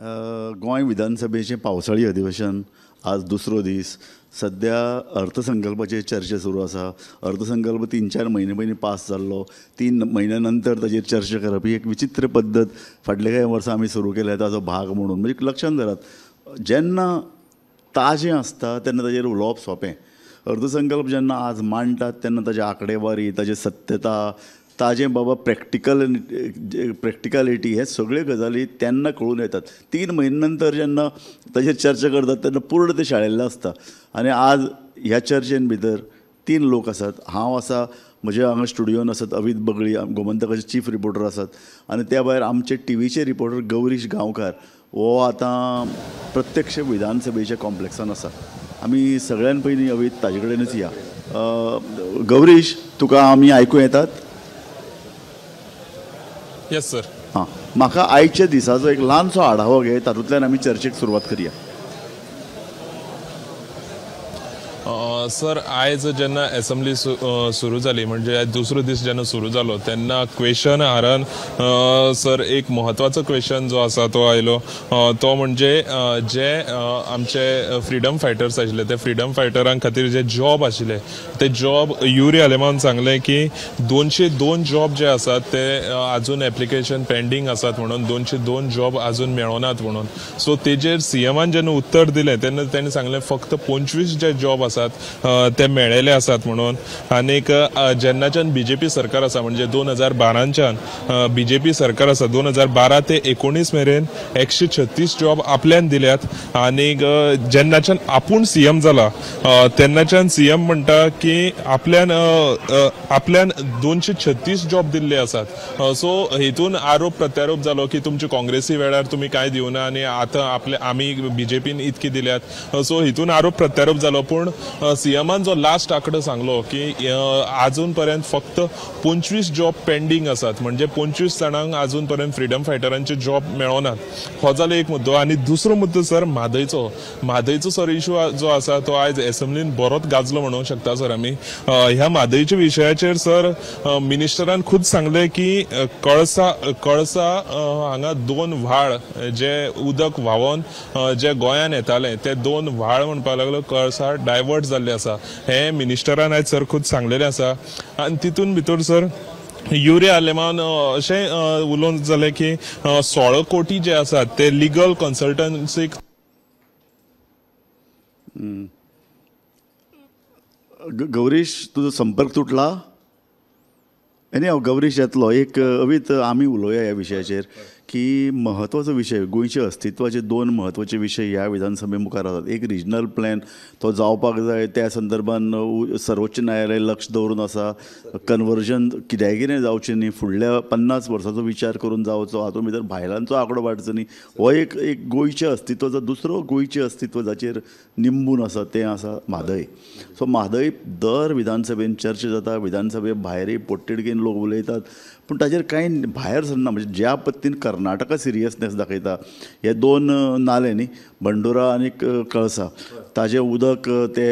गोंय विधानसभेचें पावसाळी अधिवेशन आज दुसरो दीस. सद्या अर्थसंकल्पाचेर चर्चा सुरू आसा. अर्थसंकल्प 3-4 म्हयने पयलीं पास जाल्लो. 3 म्हयन्या नंतर ताचेर चर्चा करप ही एक विचित्र पद्दत फाटले कांय वर्सां आमी सुरू केल्या ताजो भाग म्हणून. म्हणजे लक्षांत धरात, जेन्ना ताजें आसता तेन्ना ताजेर उलोवप सोंपें. अर्थसंकल्प जेन्ना आज मांडटात तेन्ना ताजे आंकडेवारी, ताजे सत्यता, ताजें बाबा प्रॅक्टिकलिटी हे सगळ्यो गजाली तेन्ना कळून येतात. 3 म्हयन्या नंतर जेन्ना ताजेर चर्चा करतात तेन्ना पूर्ण तें शाळेल्लें आसता. आनी आज ह्या चर्चेन भितर 3 लोक आसात. हांव आसा, म्हज्या हांगा स्टुडियोन आसात अवीत बगळी, गोमंतकाचे चीफ रिपोर्टर आसात, आनी त्या भायर आमचे टीव्हीचे रिपोर्टर गौरीश गांवकार हो आतां प्रत्यक्ष विधानसभेच्या कॉम्प्लेक्सान आसा. आमी सगळ्यान पयलीं अवीत ताजे कडेनच या. गौरीश, तुका आमी आयकूं येतात? Yes sir. हां, म्हाका आयच्या दिसाचो एक ल्हानसो आढावो घे, तातूंतल्यान आमी चर्चेक सुरवात करया. सर, आयज जेन्ना एसेंब्ली सुरू जाली, म्हणजे दुसरो दीस जेन्ना सुरू जालो तेन्ना क्वेशन हारान सर एक म्हत्वाचो क्वेशन जो आसा तो आयलो. तो म्हणजे जे आमचे फ्रिडम फायटर्स आशिल्ले ते फ्रिडम फायटरां खातीर जे जॉब आशिल्ले ते जॉब युरी आलेमान सांगलें की 202 जॉब जे आसात ते आजून एप्लिकेशन पेंडींग आसात म्हणून, 202 जॉब आजून मेळनात म्हणून. सो तेजेर सीएमान जेन्ना उत्तर दिलें तेन्ना तेणें सांगलें फक्त 25 जे जॉब आसात ते मेळिल्ले आसात म्हणून. आनीक जेन्नाच्यान बीजेपी सरकार आसा, म्हणजे 2012च्यान बीजेपी सरकार आसा, 2012 ते 19 मेरेन 136 जॉब आपल्यान दिल्यात. आनीक जेन्नाच्यान आपूण सीएम जाला तेन्नाच्यान सीएम म्हणटा की आपल्यान आपल्यान 236 जॉब दिल्ले आसात. सो हेतून आरोप प्रत्यारोप जालो की तुमचे काँग्रेसी वेळार तुमी कांय दिवना आनी आतां आपले आमी बीजेपीन इतकी दिल्यात. सो हितून आरोप प्रत्यारोप जालो. पूण सीएमान जो लास्ट आंकडो सांगलो की आजून पर्यंत फक्त 25 जॉब पेंडींग आसात, म्हणजे 25 जाणांक आजून पर्यंत फ्रिडम फायटरांचे जॉब मेळनात. हो जालो एक मुद्दो. आनी दुसरो मुद्दो सर म्हादयचो. म्हादयचो सर इशू जो आसा तो आयज एसेंब्लीन बरोच गाजलो म्हणूंक शकता सर आमी. ह्या म्हादयच्या विशयाचेर सर मिनिस्टरान खुद सांगलें की कळसा कळसा हांगा 2 व्हाळ जे उदक व्हांवोन जे गोंयान येताले ते 2 व्हाळ म्हणपाक लागलो कळसा डायवर्ट जाल्ले आसा, हे मिनिस्टरान आयज सर खुद सांगलेलें आसा. आनी तितून भितर सर युरी आलेमान अशें उलोवन जालें की 16 कोटी जे आसात ते लिगल कन्सल्टन्सीक. गौरीश, तुजो संपर्क तुटला? आनी हांव गौरीश येतलो. एक अवीत आमी उलोवया ह्या विशयाचेर की म्हत्वाचो विशय, गोंयचे अस्तित्वाचे 2 म्हत्वाचे विशय ह्या विधानसभे मुखार आसात. एक रिजनल प्लॅन तो जावपाक जाय, त्या संदर्भान सर्वोच्च न्यायालय लक्ष दवरून आसा. कन्वर्जन कित्याय कितें जावचें न्ही, फुडल्या 50 वर्साचो विचार करून जावचो, हातूंत भितर बायलांचो आंकडो वाडचो न्ही. हो एक एक गोंयचें अस्तित्वाचो दुसरो गोंयचें अस्तित्व जाचेर निंबून आसा तें आसा म्हादय. सो म्हादय दर विधानसभेन चर्चा जाता, विधानसभे भायरय पोटतिडकीन लोक उलयतात, पूण ताजेर कांय भायर सरना. म्हणजे ज्या पद्दतीन कर्नाटका सिरियसनेस दाखयता, हे 2 नाले न्ही, बंडोरा आनी कळसा, ताजें उदक ते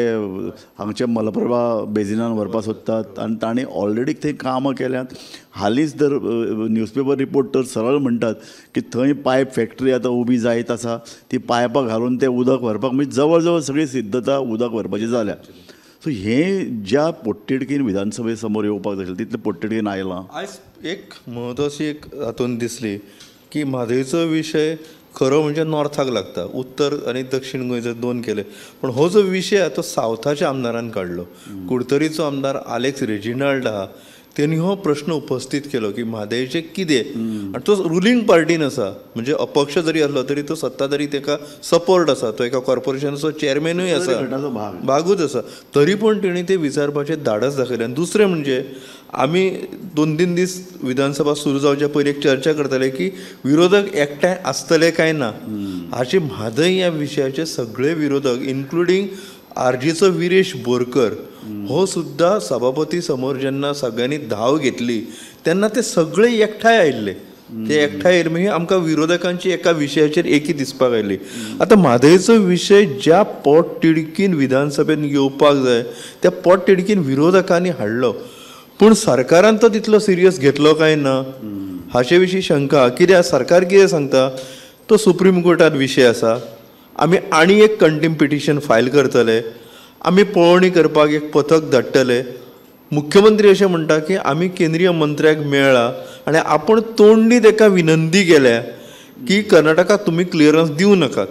हांगचे मलप्रभा बेजिनान व्हरपाक सोदतात आनी तांणी ऑलरेडी थंय कामां केल्यांत. हालींच तर न्यूजपेपर रिपोर्ट तर सरळ म्हणटात की थंय पायप फॅक्टरी आतां उबी जायत आसा, ती पायपां घालून तें उदक व्हरपाक म्हणजे जवळ जवळ सगळी सिद्धता उदक व्हरपाची जाल्या. सो हें ज्या पोटतिडकीन विधानसभे समोर येवपाक जाय तितलें पोटतिडकीन आयलां. आयज एक म्हत्वाची एक हातून दिसली की म्हादयचो विशय खरो म्हणजे नॉर्थाक लागता, उत्तर आनी दक्षिण गोंय जर 2 केले, पूण हो जो विशय आहा तो सावथाच्या आमदारान काडलो. कुडतरीचो आमदार आलेक्स रेजिनाल्ड आहा, तेणी हो प्रश्न उपस्थीत केलो की म्हादयचें कितें, आनी तो रुलींग पार्टीन आसा, म्हणजे अपक्ष जरी आसलो तरी तो सत्ताधारी तेका सपोर्ट आसा, तो एका कॉर्पोरेशनाचो चेअरमॅनूय आसा, भागूच आसा, तरी पूण तेणी ते विचारपाचें धाडस दाखयलें. आनी दुसरें म्हणजे आमी 2-3 दीस विधानसभा सुरू जावच्या पयलीं एक चर्चा करताले की विरोधक एकठांय आसतले काय ना. हाचे म्हादय ह्या विशयाचे सगळे विरोधक इन्क्लुडींग आरजीचो विरेश बोरकर हो सुद्दां सभापती समोर जेन्ना सगळ्यांनी धाव घेतली तेन्ना ते सगळे एकठांय आयिल्ले. ते एकठांय आयिल्ले म्हणजे आमकां विरोधकांची एका विशयाचेर एकी दिसपाक आयली. आतां म्हादयचो विशय ज्या पोटतिडकीन विधानसभेन येवपाक जाय त्या पोटतिडकीन विरोधकांनी हाडलो, पूण सरकारान तो तितलो सिरियस घेतलो काय ना हाचे विशीं शंका. कित्याक सरकार कितें सांगता, तो सुप्रीम कोर्टात विशय आसा, आमी आनी एक कंटेम पिटिशन फायल करतले, आमी पळोवणी करपाक एक पथक धाडटले. मुख्यमंत्री अशें म्हणटा की आमी केंद्रीय मंत्र्याक मेळ्ळा आनी आपण तोंडी ताका विनंती केल्या की कर्नाटकाक तुमी क्लियरन्स दिवं नाकात.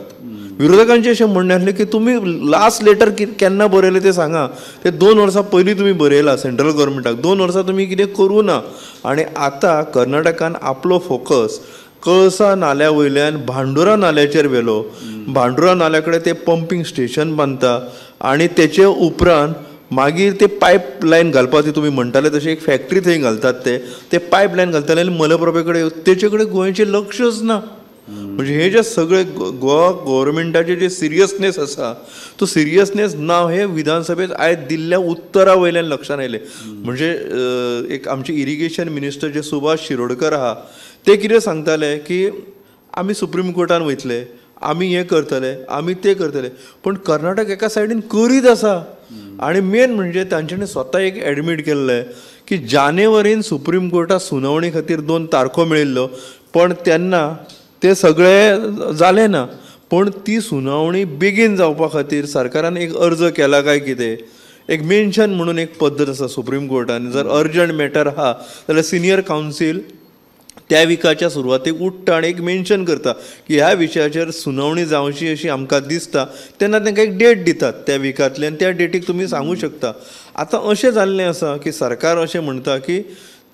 विरोधकांचें अशें म्हणणें आसलें की तुमी लास्ट लेटर केन्ना बरयलें तें सांगा, ते 2 वर्सां पयलीं तुमी बरयलां सेंट्रल गव्हर्मेंटाक, 2 वर्सां तुमी कितें करूं ना. आनी आतां कर्नाटकान आपलो फोकस कळसा नाल्या वयल्यान भांडुरा नाल्याचेर व्हेलो. भांडुरा नाल्या कडेन ते पंपींग स्टेशन बांदता आनी तेचे उपरांत मागीर ते पायप लायन घालपाक तुमी म्हणटाले तशें एक फॅक्टरी थंय घालतात, ते पायप लायन घालताले आनी मलप्रभे कडेन तेचे कडेन गोंयचें लक्षच ना. म्हणजे हे जे सगळे गोवा गव्हर्मेंटाचे जे सिरियसनेस आसा तो सिरियसनेस ना हे विधानसभेत आयज दिल्ल्या उत्तरा वयल्यान लक्षांत आयलें. म्हणजे एक आमचे इरिगेशन मिनिस्टर जे सुभाष शिरोडकर आहा ते कितें सांगताले की आमी सुप्रीम कोर्टान वयतले, आमी हें करतले, आमी तें करतले, पूण कर्नाटक एका सायडीन करीत आसा. आनी मेन म्हणजे तांच्यांनी स्वता एक एडमीट केल्लें की जानेवारीन सुप्रीम कोर्टात सुनावणी खातीर 2 तारखो मेळिल्ल्यो, पण तेन्ना ते सगळे जालें ना. पूण ती सुनावणी बेगीन जावपा खातीर सरकारान एक अर्ज केला काय कितें, एक मेन्शन म्हणून एक पद्दत आसा सुप्रीम कोर्टान, जर अर्जंट मॅटर आहा जाल्यार सिनियर कावन्सील त्या विकाच्या सुरवातेक उठ्ठा आनी एक मेन्शन करता की ह्या विशयाचेर सुनावणी जावची अशी आमकां दिसता, तेन्ना तांकां एक डेट दितात त्या विकांतल्यान, त्या डेटीक तुमी सांगू शकता. आतां अशें जाल्लें आसा की सरकार अशें म्हणटा की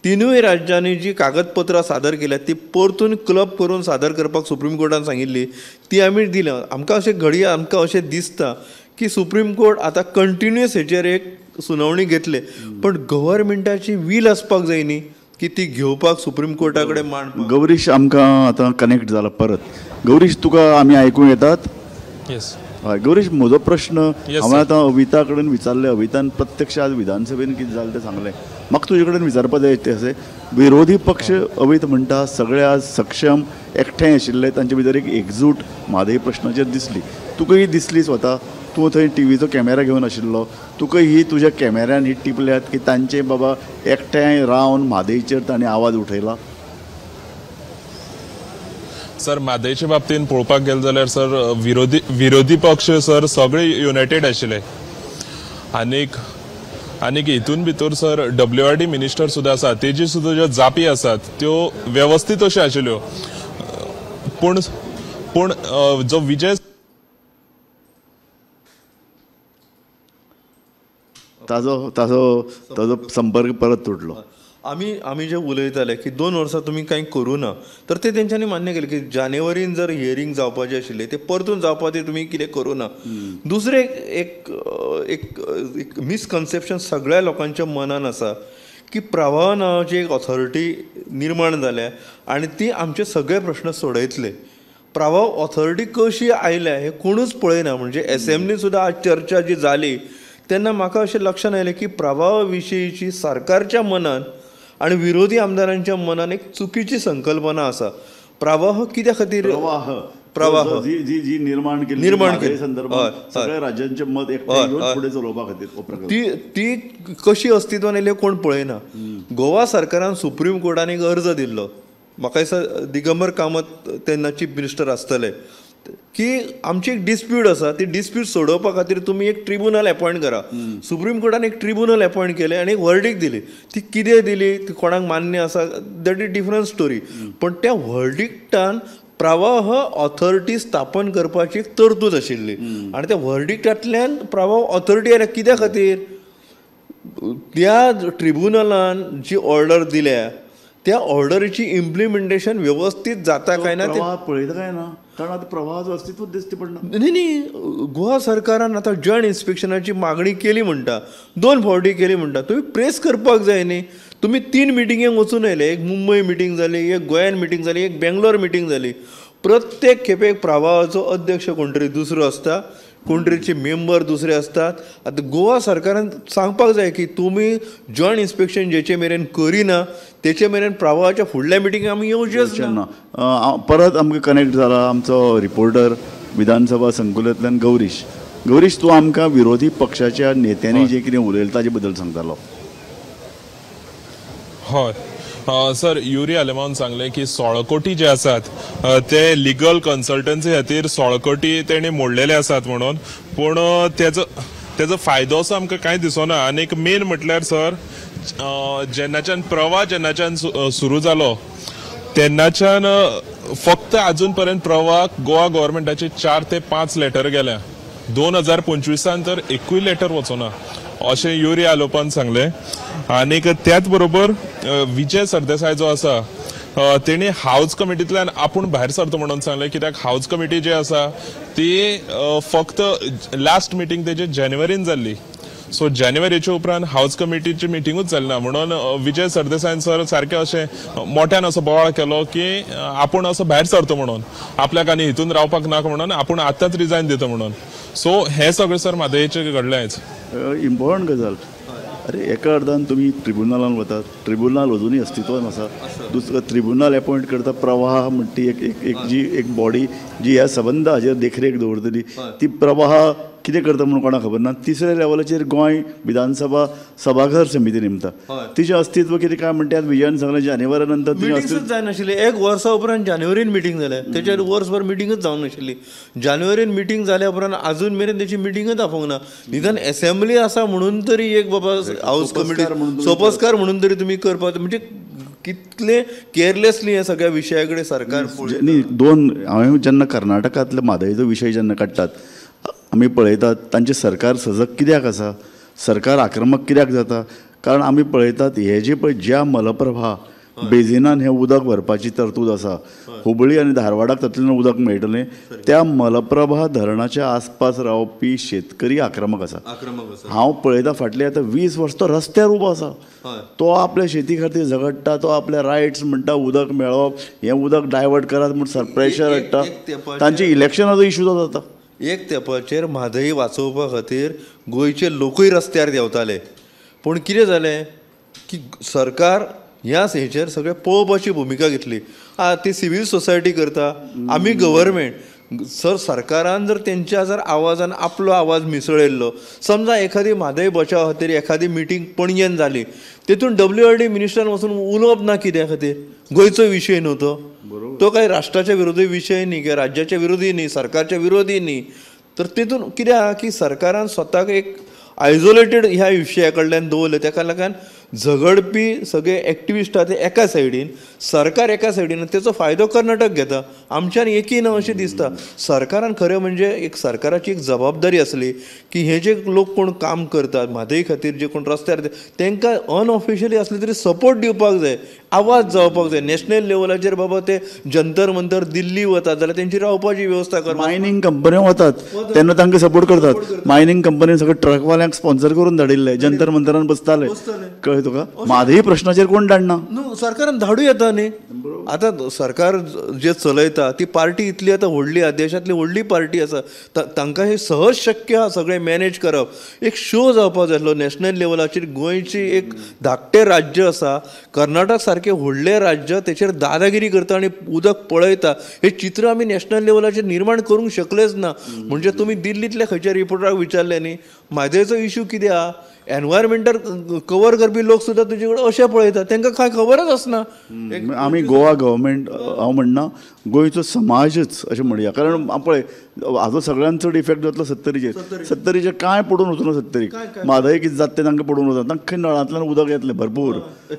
3 राज्यांनी जी कागदपत्रां सादर केल्यात ती परतून क्लब करून सादर करपाक सुप्रीम कोर्टान सांगिल्ली, ती आमी दिल्या. आमकां अशें घडये आमकां अशें दिसता की सुप्रीम कोर्ट आतां कंटिन्युअस हेचेर एक सुनावणी घेतले, पण गव्हर्मेंटाची वील आसपाक जाय न्ही की ती घेवपाक सुप्रीम कोर्टा कडेन मांडपाक. गौरीश आमकां आतां कनेक्ट जाला परत. गौरीश तुका आमी आयकूंक येतात? येस. हय गौरीश, म्हजो प्रश्न हांवें आतां अविता कडेन विचारलें, अवितान प्रत्यक्ष आज विधानसभेन कितें जालें तें सांगलें. म्हाका तुजे कडेन विचारपा जाय तें अशें, विरोधी पक्ष अवीत म्हणटा सगळे आज सक्षम एकठांय आशिल्ले, तांचे भितर एक एकजूट म्हादय प्रश्नाचेर दिसली, तुका ही दिसली स्वता? तूं थंय टिवीचो कॅमेरा घेवन आशिल्लो, तुका ही तुज्या कॅमेऱ्यान ही टिपल्यात की तांचे बाबा एकठांय रावन म्हादयचेर तांणी आवाज उठयला? सर म्हादयच्या बाबतींत पळोवपाक गेले जाल्यार सर विरोधी पक्ष सर सगळे युनायटेड आशिल्ले आनीक आनीक हितून भितर सर WRD minister सुद्दां आसा, तेजी सुद्दां ज्यो जापी आसात त्यो वेवस्थीत अश्यो आशिल्ल्यो, पूण पूण जो विजय ताजो ताजो ताजो संपर्क परत तुटलो. आमी आमी जे उलयताले की 2 वर्सां तुमी कांय करूं ना, तर ते तेंच्यांनी मान्य केलें की जानेवारीन जर हियरींग जावपाचें आशिल्लें तें परतून जावपाचें तुमी कितें करूं ना. दुसरें एक एक मिसकन्सेप्शन सगळ्या लोकांच्या मनान आसा की प्रवाह नांवाची एक ऑथॉरिटी निर्माण जाल्या आनी ती आमचे सगळे प्रश्न सोडयतले. प्रवाह ऑथॉरिटी कशी आयल्या हें कोणूच पळयना. म्हणजे एसेंब्लीन सुद्दां आज चर्चा जी जाली तेन्ना म्हाका अशें लक्षांत आयलें की प्रवाह विशींची सरकारच्या मनान आनी विरोधी आमदारांच्या मनान एक चुकीची संकल्पना आसा. प्रवाह कित्या खातीर प्रवाह प्रवाह जी जी जी निर्माण केली निर्माण केली संदर्भात सगळ्या राज्यांचे मत एकठांय घेवन फुडें चलोवपा खातीर ती ती कशी अस्तित्वान येयली कोण पळयना. गोवा सरकारान सुप्रीम कोर्टान एक अर्ज दिल्लो, म्हाका दिसता दिगंबर कामत तेन्ना चीफ मिनिस्टर आसतले, की आमची एक डिस्प्यूट आसा, ती डिस्प्यूट सोडोवपा खातीर तुमी एक ट्रिब्युनल एपॉयंट करा. सुप्रीम कोर्टान एक ट्रिब्युनल एपॉयंट केलें आनी एक वर्डीक दिली. ती कितें दिली ती कोणाक मान्य आसा that is different story, पण त्या वर्डिक्टान प्रवाह ऑथॉरिटी स्थापन करपाची एक तरतूद आशिल्ली आनी त्या वर्डिक्टांतल्यान प्रवाह ऑथॉरिटी आयल्या कित्या खातीर? त्या ट्रिब्युनलान जी ऑर्डर दिल्या त्या ऑर्डरीची इम्प्लिमेंटेशन व्यवस्थीत जाता काय ना ते पळयता काय ना, कारण आतां प्रवाहाचो अस्तित्व दिसता पडना. न्ही न्ही, गोवा सरकारान आतां जॉयंट इन्स्पेक्शनाची मागणी केली म्हणटा, 2 फावटी केली म्हणटा, तुमी प्रेस करपाक जाय न्ही. तुमी 3 मिटिंगेक वचून आयले, एक मुंबय मिटींग जाली, एक गोंयान मिटींग जाली, एक बेंगलोर मिटींग जाली. प्रत्येक खेपेक प्रवाहाचो अध्यक्ष कोण तरी दुसरो आसता, कोण तरीचे मेंबर दुसरे आसतात. आतां गोवा सरकारान सांगपाक जाय की तुमी जॉयंट इन्स्पेक्शन जेचे मेरेन करिना तेचे मेरेन प्रवाहाच्या फुडल्या मिटिंगेक आमी येवचेच ना. परत आमकां कनेक्ट जाला आमचो रिपोर्टर विधानसभा संकुलांतल्यान गौरीश. गौरीश, तूं आमकां विरोधी पक्षाच्या नेत्यांनी जें कितें उलयलें ताजे बद्दल सांगतालो. हय, सर युरी आलेमावन सांगले की 16 कोटी जे आसात ते लिगल कन्सल्टन्सी खातीर 16 कोटी तेणी मोडलेले आसात म्हणून, पूण तेजो फायदो असो आमकां कांय दिसना. आनी एक मेन म्हटल्यार सर, जेन्नाच्यान प्रवाह जेन्नाच्यान सुरू जालो तेन्नाच्यान फक्त अजून पर्यंत प्रवाह गोवा गव्हर्मेंटाचे 4 ते 5 लेटर गेल्या. 2025 तर एकूय लेटर वचोना अशें युरी आलोपान सांगलें. आनीक त्याच बरोबर विजय सरदेसाय जो आसा तेणी हावज कमिटींतल्यान आपूण भायर सरता म्हणून सांगलें, कित्याक हावज कमिटी जी आसा ती फक्त लास्ट मिटींग तेजी जानेवारीन जाल्ली. सो जानेवारीच्या उपरांत हावज कमिटीची मिटिंगूच जाली ना म्हणून विजय सरदेसायन सर सारकें अशें मोठ्यान असो बोवाळ केलो की आपूण असो भायर सरता म्हणून, आपल्याक आनी हितून रावपाक नाका म्हणून आपूण आतांच रिजायन दिता म्हणून. सो हें सगळें सर म्हादयचें घडलें आयज. इम्पॉर्टंट गजाल. अरे एका अर्दान तुमी ट्रिब्युनलान वतात, ट्रिब्युनल अजुनूय अस्तित्वान आसा. दुसरो ट्रिब्युनल एपॉयंट करता प्रवाह म्हणटी एक एक एक जी एक बॉडी जी ह्या संबंद हाजेर देखरेख दवरतली, ती प्रवाह कितें करता म्हणून कोणाक खबर ना. तिसऱ्या लेवलाचेर गोंय विधानसभा सभाघर समिती नेमता, तिचें अस्तित्व कितें काय म्हणटा विजयान सांगलें जानेवारा नंतर मिटिंगूच जायनाशिल्ली. एक वर्सा उपरांत जानेवारीन मिटींग जालें, तेच्या वर्सभर मिटिंगूच जावंक नाशिल्ली. जानेवारीन मिटींग जाल्या उपरांत अजून मेरेन तेची मिटिंगूच आपोवंक ना. निदान एसेंब्ली आसा म्हणून तरी एक बाबा हावज कमिटी सोपस्कार म्हणून तरी तुमी करपाक, म्हणजे कितले केअरलेसली हे सगळ्या विशया कडेन सरकार. न्ही, दोन हांवें जेन्ना कर्नाटकांतले म्हादयचो विशय जेन्ना काडटात आमी पळयतात तांचें सरकार सजग कित्याक आसा, सरकार आक्रमक कित्याक जाता, कारण आमी पळयतात हे जे पळय ज्या मलप्रभा बेजिनान हें उदक व्हरपाची तरतूद आसा, हुबळी आनी धारवाडाक तातूंतल्यान उदक मेळटलें, त्या मलप्रभा धरणाच्या आसपास रावपी शेतकरी आक्रमक आसा. हांव पळयता फाटले आतां 20 वर्स तो रस्त्यार उबो आसा, तो आपल्या शेती खातीर झगडटा, तो आपल्या रायट्स म्हणटा उदक मेळप, हें उदक डायवर्ट करात म्हूण प्रेशर हाडटा, तांचे इलेक्शनाचो इशू जाता. एक तेंपाचेर म्हादय वाचोवपा खातीर गोंयचे लोकूय रस्त्यार देंवताले, पूण कितें जालें की सरकार ह्या हेचेर सगळें पळोवपाची भुमिका घेतली. ती सिवील सोसायटी करता, आमी गव्हर्मेंट. सर सरकारान जर तेंच्या जर आवाजान आपलो आवाज मिसळयल्लो, समजा एखादी म्हादय बचाव खातीर एखादी मिटींग पणजेन जाली, तेतून WRD मिनिस्टरान वचून उलोवप ना कित्या खातीर, गोंयचो विशय न्हू तो, तो काय राष्ट्राच्या विरोधी विशय न्ही, किंवा राज्याच्या विरोधी न्ही, सरकारच्या विरोधी न्ही. तर तेतून कितें आहा की सरकारान स्वताक एक आयसोलेटेड ह्या विशया कडल्यान दवरलें. तेका लागून झगडपी सगळे एक्टिविस्ट आहा ते एका सायडीन, सरकार एका सायडीन, तेचो फायदो कर्नाटक घेता, आमच्यान एकी ना अशें दिसता. सरकारान खरें म्हणजे एक सरकाराची एक जबाबदारी आसली की हे जे लोक कोण काम करतात म्हादय खातीर, जे कोण रस्त्यार तांकां अनऑफिशियली आसले तरी सपोर्ट दिवपाक जाय, आवाज जावपाक जाय. नॅशनल लेवलाचेर बाबा ते जंतर मंतर दिल्ली वतात जाल्यार तेंची रावपाची वेवस्था कर. मायनींग कंपन्यो वतात तेन्ना तांकां सपोर्ट करतात, मायनींग कंपनी सगळे ट्रकवाल्यांक स्पॉन्सर करून धाडिल्ले, जंतर मंतरान बसताले. कळ्ळें तुका? म्हादय प्रश्नाचेर कोण धाडना, न्हू सरकारान धाडू येता न्ही. आतां सरकार जे चलयता ती पार्टी इतली आतां व्हडली आहा, देशांतली व्हडली पार्टी आसा, तांकां हें सहज शक्य आहा सगळें मॅनेज करप. एक शो जावपाक जाय आसलो नॅशनल लेवलाचेर. गोंयची एक धाकटें राज्य आसा, कर्नाटक सारकें व्हडलें राज्य तेचेर दादागिरी करता आनी उदक पळयता, हें चित्र आमी नॅशनल लेवलाचेर निर्माण करूंक शकलेच ना. म्हणजे तुमी दिल्लींतल्या खंयच्या रिपोर्टराक विचारलें न्ही म्हादयचो इशू कितें आहा, एनवायरमेंटार कवर करपी लोक सुद्दां तुजे कडेन अशें पळयतात, तांकां कांय खबरच आसना. आमी गोवा गव्हर्मेंट हांव म्हणना गोंयचो समाजच अशें म्हणया, कारण पळय हाजो सगळ्यांत चड इफेक्ट जातलो सत्तरीचेर. सत्तरीचेर कांय पडून वचूना, सत्तरीक म्हादय कितें जाता तें तांकां पडून वचना, तांकां नळांतल्यान उदक येतलें भरपूर.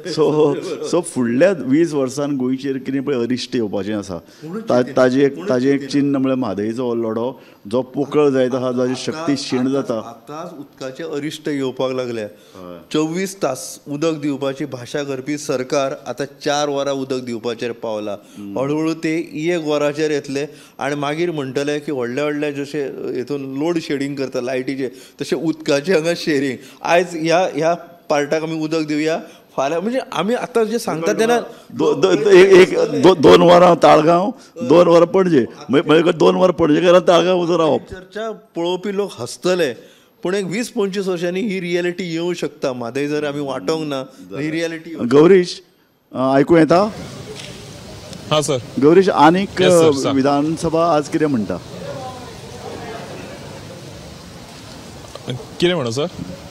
सो सो फुडल्या 20 वर्सान गोंयचेर कितें पळय अरिश्ट येवपाचें आसा, ताजें एक चिन्न म्हळ्यार म्हादयचो लढो जो पोकळ जायत आसा, जाची शक्ती क्षीण जाता. आतांच उदकाचें अरिश्ट येवपाक लागल्या. 24 तास उदक दिवपाची भाशा करपी सरकार आतां 4 वरां उदक दिवपाचेर पावला. हळुहळू ते 1 वराचेर येतले आनी मागीर म्हणटले की व्हडले व्हडले जशे हेतून लोड शेडींग करता लायटीचे, तशें उदकाचें हांगा शेरींग. आयज ह्या ह्या पार्टाक आमी उदक दिवया, फाल्यां म्हणजे आमी आतां जे सांगता तेन्ना 2 वरां ताळगांव, 2 वरां पणजे, म्हणजे 2 वरां पणजे गेल्यार ताळगांव वचून रावप. चर्चा पळोवपी लोक हसतले, पूण एक 20-25 वर्सांनी ही रियलिटी येवं शकता. म्हादय जर आमी वाटोवंक ना ही रियलिटी. गौरीश आयकूं येता? हां सर. गौरीश, आनीक विधानसभा आज कितें म्हणटा? कितें म्हणो सर?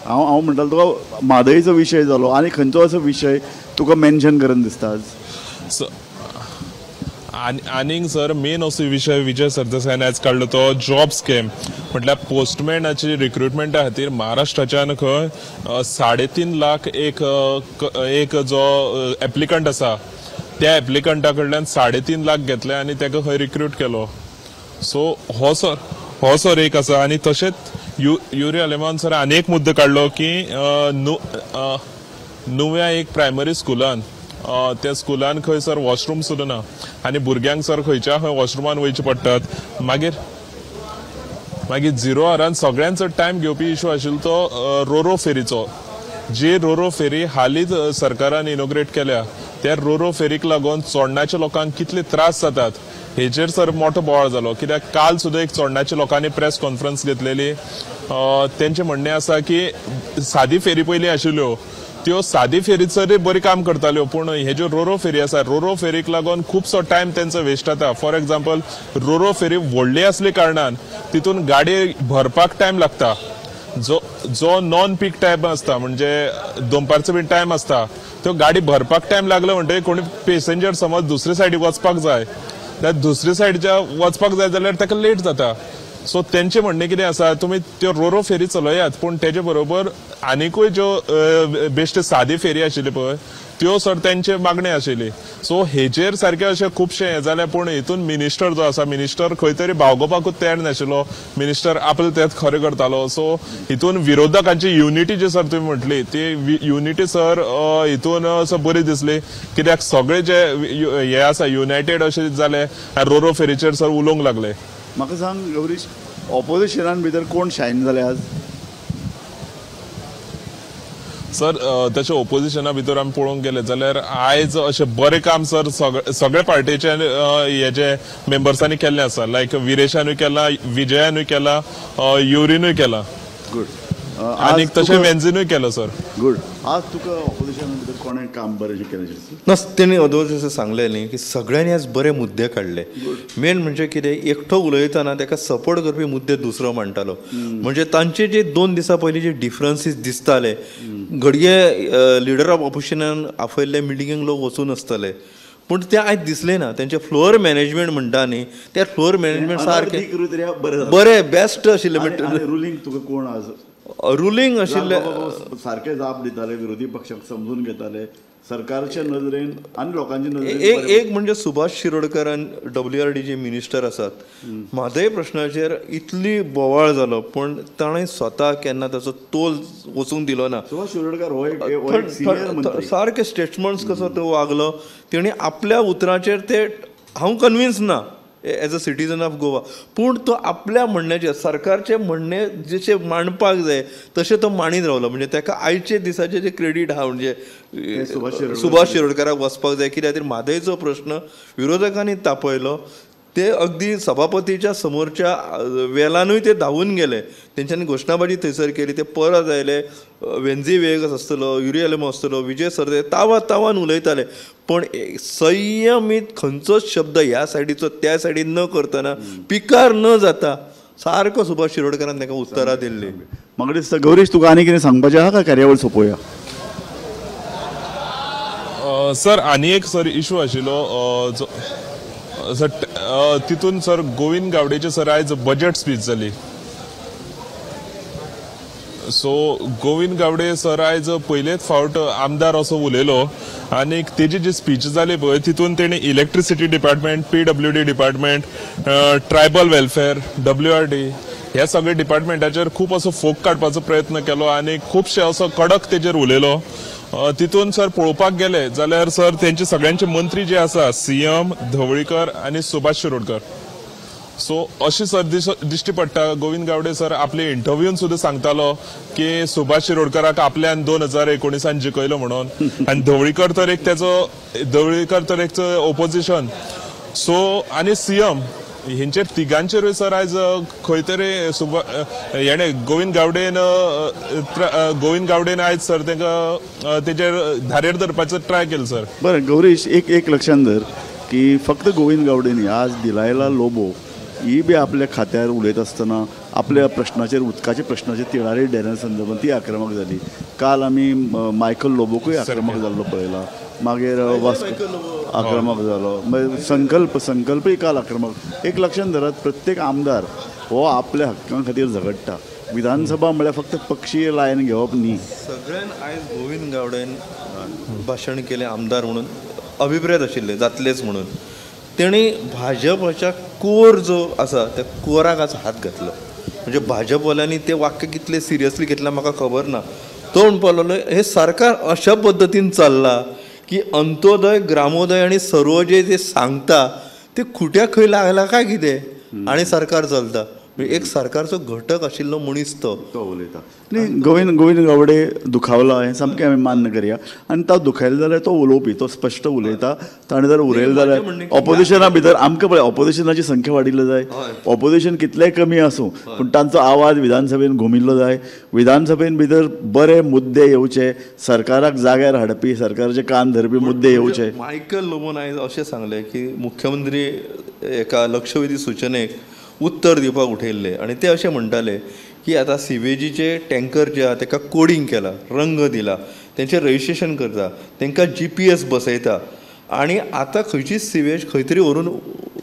हांव हांव म्हणटालो तुका म्हादयचो विशय जालो आनी खंयचो असो विशय तुका मेन्शन करून दिसता आज? आनीक सर मेन असो विशय विजय सरदेसायान आयज काडलो तो जॉब स्कॅम, म्हटल्यार पोस्टमॅनाची रिक्रुटमेंटा खातीर महाराष्ट्राच्यान खंय 3.5 लाख एक एक जो एप्लिकंट आसा त्या एप्लिकंटा कडल्यान 3.5 लाख घेतले आनी ताका खंय रिक्रूट केलो. सो हो सर एक आसा. आनी तशेंच युरी आलेमांव सर आनी एक मुद्दो काडलो की नुव्या एक प्रायमरी स्कुलान त्या स्कुलान खंय सर वॉशरूम सुद्दां ना आनी भुरग्यांक सर खंयच्या खंय वॉशरुमान वयचे पडटात. मागीर मागीर झिरो आरान सगळ्यांत चड टायम घेवपी इशू आशिल्लो तो रोरो फेरीचो. जी रोरो फेरी हालींच सरकारान इनोग्रेट केल्या त्या रोरो फेरीक लागून चोडणाच्या लोकांक कितले त्रास जातात हेचेर सर मोठो बोवाळ जालो. कित्याक काल सुद्दां एक चोडणाच्या लोकांनी प्रेस कॉन्फरन्स घेतलेली. तेंचें म्हणणें आसा की सादी फेरी पयलीं आशिल्ल्यो त्यो सादी फेरी सर बरी काम करताल्यो, पूण हे ज्यो रोरो फेरी आसा रोरो फेरीक लागून खुबसो टायम तेंचो वेस्ट जाता. फॉर एग्जाम्पल रोरो फेरी व्हडली आसली कारणान तितून गाडी भरपाक टायम लागता. जो जो नॉन पीक टायम आसता म्हणजे दनपारचो बी टायम आसता त्यो गाडी भरपाक टायम लागलो म्हणटकीर कोणी पेसेंजर समज दुसरे सायडीक वचपाक जाय जाल्यार दुसरे सायडीच्या वचपाक जाय जाल्यार ताका लेट जाता. सो तेंचें म्हणणें कितें आसा, तुमी त्यो रोरो फेरी चलयात पूण तेजे बरोबर आनिकूय ज्यो बेश्ट सादी फेरी आशिल्ली पळय त्यो सर तेंचे मागणी आशिल्ली. सो हेजेर सारकें अशें खुबशें हें जालें. पूण हितून मिनिस्टर जो आसा मिनिस्टर खंय तरी बावगोवपाकूच तयार नाशिल्लो, मिनिस्टर आपलें तेंच खरें करतालो. सो हितून विरोधकांची युनिटी जी सर तुमी म्हटली ती युनिटी सर हितून सर बरी दिसली, कित्याक सगळे जे हे आसा युनायटेड अशें जाले आनी रोरो फेरीचेर सर उलोवंक लागले. म्हाका सांग गौरीश, ऑपोजिशनान भितर कोण शायन जाले आज? सर तशें ओपोजिशना भितर आमी पळोवंक गेले जाल्यार आयज अशें बरें काम सर सगळे पार्टीचे हेजे मेंबर्सांनी केल्लें आसा. लायक विरेशानूय केला, विजयानूय केला, युरीनूय केला, गुड, आनी तशें वेन्झीनूय केलो सर. गुड. आज तुका ऑपोजिशना भितर कोणें काम बरें केलें? ना, तेणी अदोगर जशें सांगलें न्ही की सगळ्यांनी आज बरे मुद्दे काडले. मेन म्हणजे कितें, एकटो उलयतना ताका सपोर्ट करपी मुद्दे दुसरो मांडटालो. म्हणजे तांचे जे 2 दिसां पयलीं जे डिफरन्सीस दिसताले, घडये लिडर ऑफ ऑपोजिशनान आपयल्ले मिटिंगेक लोक वचूं नासतले, पूण ते आयज दिसलें ना. तेंचें फ्लोर मॅनेजमेंट म्हणटा न्ही, तें फ्लोर मॅनेजमेंट सारकें बरें बेस्ट आशिल्लें. रुलींग तुका कोण आज रुलींग आशिल्लें सारकें जाप दिताले, विरोधी पक्षाक समजून घेताले, सरकारच्या नजरेन आनी लोकांच्या नजरेन. एक म्हणजे सुभाष शिरोडकर WRD जे मिनिस्टर आसात, म्हादय प्रश्नाचेर इतली बोवाळ जालो पूण ताणें स्वता केन्ना ताचो तोल वचूंक दिलो ना. सुभाष शिरोडकर हो एक सिनियर मंत्री, सारके स्टेटमेंट्स कसो तो वागलो, तेणी आपल्या उतराचेर ते हांव कन्विन्स ना as a citizen of Goa, पूण तो आपल्या म्हणण्याचेर सरकारचें म्हणणें जशें मांडपाक जाय तशें तो मांडीत रावलो. म्हणजे ताका आयचे दिसाचें जें क्रेडीट आहा म्हणजे सुभाष शिरोडकराक वचपाक जाय, कित्याक खातीर म्हादयचो प्रश्न विरोधकांनी तापयलो, ते अगदी सभापतीच्या समोरच्या वेलानूय ते धांवून गेले, तेंच्यांनी घोशणाबाजी थंयसर केली, ते परत आयले. वेन्झी वेगस आसतलो, युरी आलेमांव आसतलो, विजय सरदेसाय तावा तावान उलयताले, पूण संयमीत खंयचोच शब्द ह्या सायडीचो त्या सायडीन न करतना पिकार न जाता सारको सुभाष शिरोडकरान ताका उत्तरां दिल्ली. म्हाका दिसता गौरीश तुका आनी कितें सांगपाचें आहा काय कार्यावळ सोंपोवया? सर आनी एक सर इशू आशिल्लो जो सर तितून सर गोविंद गावडेचे सर आयज बजेट स्पीच जाली. सो गोविंद गावडे सर आयज पयलेच फावट आमदार असो उलयलो आनी तेजी जी स्पीच जाली पळय तितून तेणी electricity department, PWD department, tribal welfare, WRD ह्या सगळे डिपार्टमेंटाचेर खूब असो फोक काडपाचो प्रयत्न केलो आनी खुबशे असो कडक तेजेर उलयलो. तितून सर पळोवपाक गेले जाल्यार सर तेंचे सगळ्यांचे मंत्री जे आसा सीएम धवळीकर आनी सुभाष शिरोडकर, सो अशी सर दिश्टी पडटा. गोविंद गावडे सर आपले इंटरव्यून सुद्दां सांगतालो की सुभाष शिरोडकराक आपल्यान 2019 जिखयलो म्हणून, आनी धवळीकर तर एक तेजो धवळीकर तर एक ओपोजिशन, सो आनी सीएम हेंचेर तिगांचेरूय सर आयज खंय तरी हेणे गोविंद गावडेन आयज सर तांकां तेजेर धारेर धरपाचो ट्राय केलो सर. बरें गौरीश, एक एक लक्षांत धर की फक्त गोविंद गावडे न्ही, आज दिलायला लोबो ही बी आपल्या खात्यार उलयता आसतना आपल्या प्रश्नाचेर उदकाच्या प्रश्नाचेर तिळारी डॅना संदर्भात ती आक्रमक जाली. काल आमी मायकल लोबोकूय आक्रमक जाल्लो पळयला, मागीर वास्को आक्रमक जालो, मागीर संकल्पय काल आक्रमक. एक लक्षांत धरात, प्रत्येक आमदार हो आपल्या हक्कां खातीर झगडटा. विधानसभा म्हळ्यार फक्त पक्षीय लायन घेवप न्ही. सगळ्यान आयज गोविंद गावडेन भाशण केलें आमदार म्हणून अभिप्रेत आशिल्ले जातलेच म्हणून, तेणी भाजपाच्या कोर जो आसा त्या कोराक आज हात घातलो. म्हणजे भाजपवाल्यांनी ते वाक्य कितले सिरियसली घेतला म्हाका खबर ना. तो म्हणपाक लागलो हे सरकार अशा पद्दतीन चल्ला की अंत्योदय, ग्रामोदय आनी सर्वोदय जे सांगता ते खुट्याक खंय लागला काय कितें आनी सरकार चलता. एक सरकारचो घटक आशिल्लो मनीस तो उलयता. न्ही, गोविंद गावडे दुखावला हें सामकें आमी मान्य करया, आनी तो दुखायलो जाल्यार तो उलोवपी, तो स्पश्ट उलयता. ताणें जर उलयलें जाल्यार ऑपोजिशना भितर आमकां पळय ऑपोजिशनाची संख्या वाडिल्ली जाय, ऑपोजिशन कितलेंय कमी आसूं पूण तांचो आवाज विधानसभेन घुमिल्लो जाय. विधानसभेन भितर बरे मुद्दे येवचे, सरकाराक जाग्यार हाडपी, सरकाराचे कान धरपी मुद्दे येवचे. मायकल लोबोन आयज अशें सांगलें की मुख्यमंत्री एका लक्षवेधी सुचनेक उत्तर दिवपाक उठयल्ले आनी ते अशें म्हणटाले की आतां सिवेजीचे टँकर जे आहा तेका कोडींग केला, रंग दिला, तेंचें रजिस्ट्रेशन करता, तेंकां GPS बसयता आनी आतां खंयचीच सिवेज खंय तरी व्हरून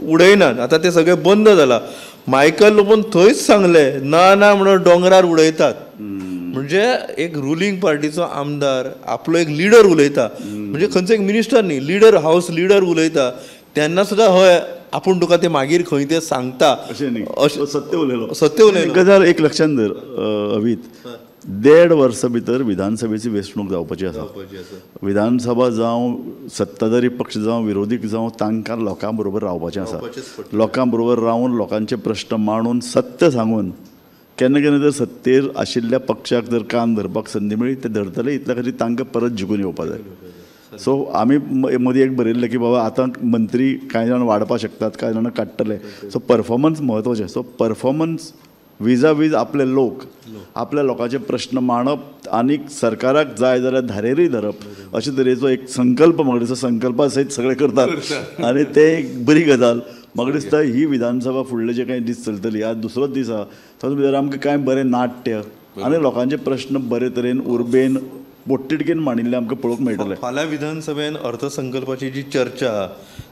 उडयनात, आतां तें सगळें बंद जालां. मायकल लोबोन थंयच सांगलें ना ना म्हणून दोंगरार उडयतात. म्हणजे एक रुलींग पार्टीचो आमदार आपलो एक लिडर उलयता, म्हणजे खंयचो एक मिनिस्टर न्ही, लिडर, हावस लिडर उलयता तेन्ना सुद्दां हय आपूण तुका ते मागीर खंय ते सांगता अशें न्ही, सत्य उलयलो, सत्य उलयलो. गजाल एक लक्षांत धर अवीत, 1.5 वर्सां भितर विधानसभेची वेंचणूक जावपाची आसा. विधानसभा जावं, सत्ताधारी पक्ष जावं, विरोधी जावं, तांकां लोकां बरोबर रावपाचें आसा. लोकां बरोबर रावन लोकांचे प्रश्न मांडून सत्य सांगून केन्ना केन्ना जर सत्तेर आशिल्ल्या पक्षाक जर कान धरपाक संदी मेळ्ळी ते धरतले, इतल्या खातीर तांकां परत जिखून येवपा जाय. सो आमी मदीं एक बरयल्लें की बाबा आतां मंत्री कांय जाण वाडपाक शकतात, कांय जाणां काडटले. सो परफॉर्मन्स म्हत्वाचें. सो परफॉर्मन्स विजावीज आपले लोक, आपल्या लोकांचे प्रश्न मांडप आनी सरकाराक जाय जाल्यार धारेरूय धरप, अशे तरेचो एक संकल्प म्हाका दिसता संकल्पा सयत सगळे करतात आनी ते एक बरी गजाल म्हाका दिसता. ही विधानसभा फुडले जे कांय दीस चलतली, आज दुसरोच दीस आहा, तातूंत भितर आमकां कांय बरें नाट्य आनी लोकांचे प्रश्न बरे तरेन उर्बेन पोटतिडकीन मांडिल्ले आमकां पळोवंक मेळटलें. फाल्यां विधानसभेन अर्थसंकल्पाची जी चर्चा आहा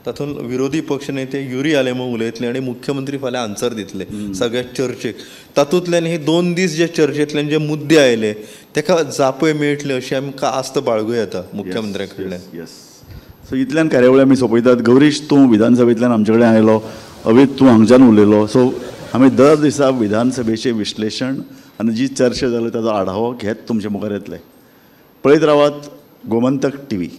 तातूंत विरोधी पक्ष नेते युरी आलेमो उलयतले आनी मुख्यमंत्री फाल्यां आन्सर दितले सगळ्या चर्चेक. तातूंतल्यान हे 2 दीस जे चर्चेंतल्यान जे मुद्दे आयले तेका जापय मेळटले अशी आमकां आस्त बाळगूं येता मुख्यमंत्र्या कडल्यान. येस, सो इतल्यान कार्यावळी आमी सोंपयतात. गौरीश, तूं विधानसभेंतल्यान आमचे कडेन आयलो, अवीत तूं हांगच्यान उलयलो. सो आमी दर दिसा विधानसभेचें विश्लेशण आनी जी चर्चा जाली ताचो आढावो घेत तुमचे मुखार येतले. पळयत रावात गोमंतक टीव्ही.